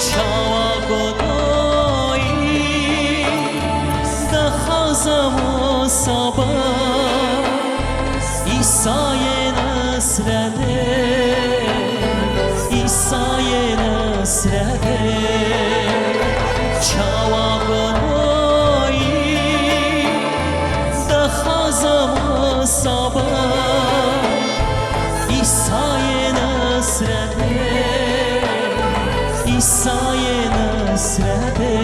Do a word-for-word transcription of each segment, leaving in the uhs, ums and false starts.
Çawa godoyî daxwazim saba Îsayê Nesredê, Îsayê Nesredê. Çawa godoyî daxwazim saba Îsayê Nesredê, Îsayê Nesredê.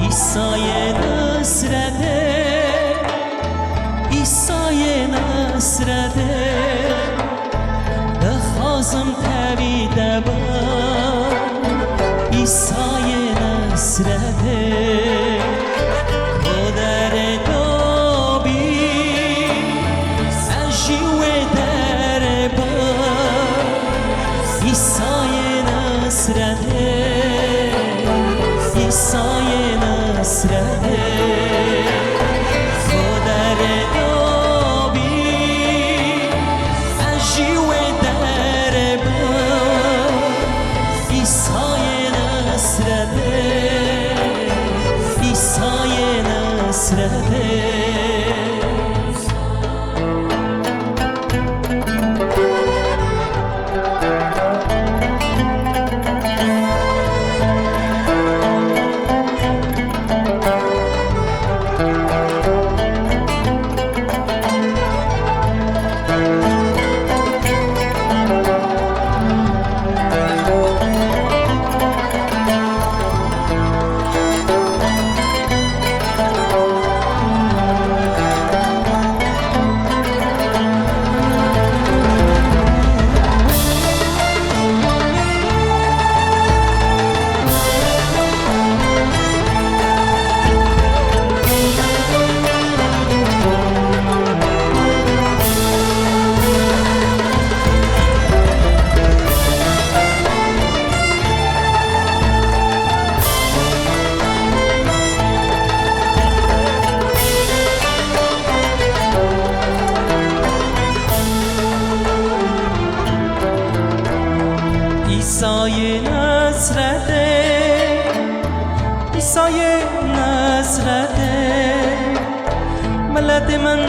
Îsayê Nesredê, Îsayê Nesredê, dixwazim tevî de bim. Îsayê Nesredê, ku derê dabî, ez jî wê derê bim. Îsayê Nesredê, Îsayê Nesredê, ku derê dabî, ez jî wê derê bim. Îsayê Nesredê, Îsayê Nesredê. Îsayê Nesredê, Îsayê Nesredê, miletê min